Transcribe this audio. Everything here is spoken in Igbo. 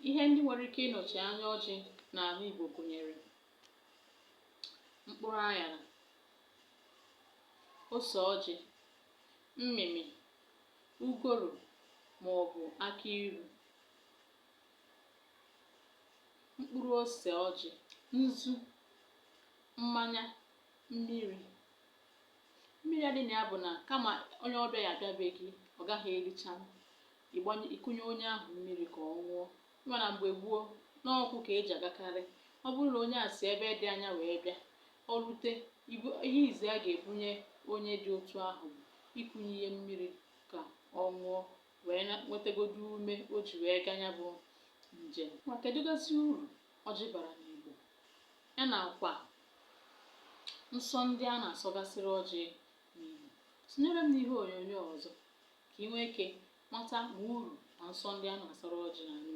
Ihe ndị nwere ike ịnọchi anya ọjị n'ala Igbo gụnyere mkpụrụ aṅara, ose ọjị, mmịmị, ugoro ma ọ bụ akị ilu, mkpụrụ ose ọjị, nzu, mmanya, mmiri. Mmiri a dị na ya bụ na kama onye ọbịa ya abịa be gị, ọ gaghị ericha, ị kunye onye ahụ mmiri ka ọ ṅụọ. Ị ma na mgbe gboo, na ụkwụ ka eji agakarị. Ọ bụrụ na onye a si ebe dị anya wee bịa, o rute, ihe izi a ga-ebunye onye dị otu ahụ bụ ikunye ya mmiri ka ọ ṅụọ wee nwetagodu ume o ji wee gaa ya bụ njem. Ma kedụgasị uru ọjị bara n'Igbo, ya nakwa nsọ ndị a na-asọgasịrị ọjị n'Igbo? Sonyere m n'ihe onyonyo ọzọ ka ị nwee ike mata ma uru na nsọ ndị a na-asọrọ ọjị n'ala Igbo.